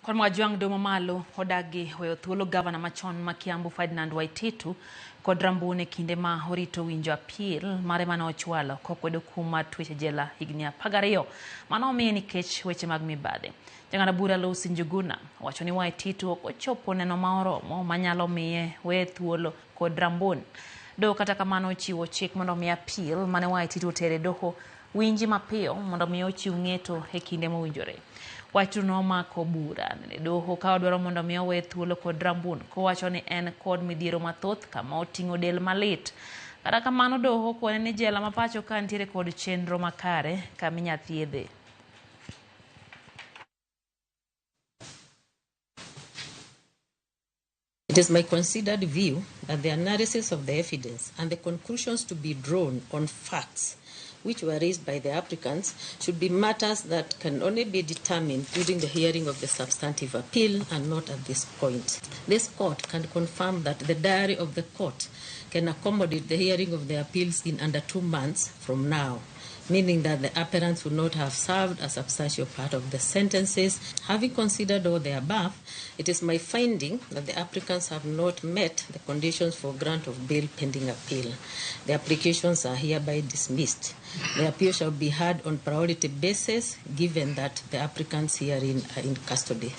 Kwan mag Jwang' doho mamalo odagi weyo thuolo gavana machon ma Kiambu Ferdinand Waititu kod Rambun e kinde ma orito winjo apil mare mane ochwalo kokwedo kum mar twech e jela higni 12 mane omiye nikech weche mag mibadhi. Jang'ad bura Lucy Njuguna owacho ni Waititu ok ochopo neno ma oromo manyalo miye weye thuolo kod Rambun. Doho kata kamano ochiwo chik mondo mi apil mane Waititu otere e doho winji mapiyo mondo mi ochiw ng'eto e kinde mowinjore. Waititu nomako bura ne doho ka odwaro mondo mi owe thuolo kod Rambun kowacho ni en kod midhiero mathoth kama oting'o del malit. Kata kamano doho okone ni jela ma pacho ka nitiere kod chenro makare kama inya thiedhe. It is my considered view that the analysis of the evidence and the conclusions to be drawn on facts which were raised by the applicants should be matters that can only be determined during the hearing of the substantive appeal and not at this point. This court can confirm that the diary of the court can accommodate the hearing of the appeals in under 2 months from now, meaning that the appellants would not have served a substantial part of the sentences. Having considered all the above, it is my finding that the applicants have not met the conditions for grant of bail pending appeal. The applications are hereby dismissed. The appeal shall be heard on priority basis, given that the applicants herein are in custody.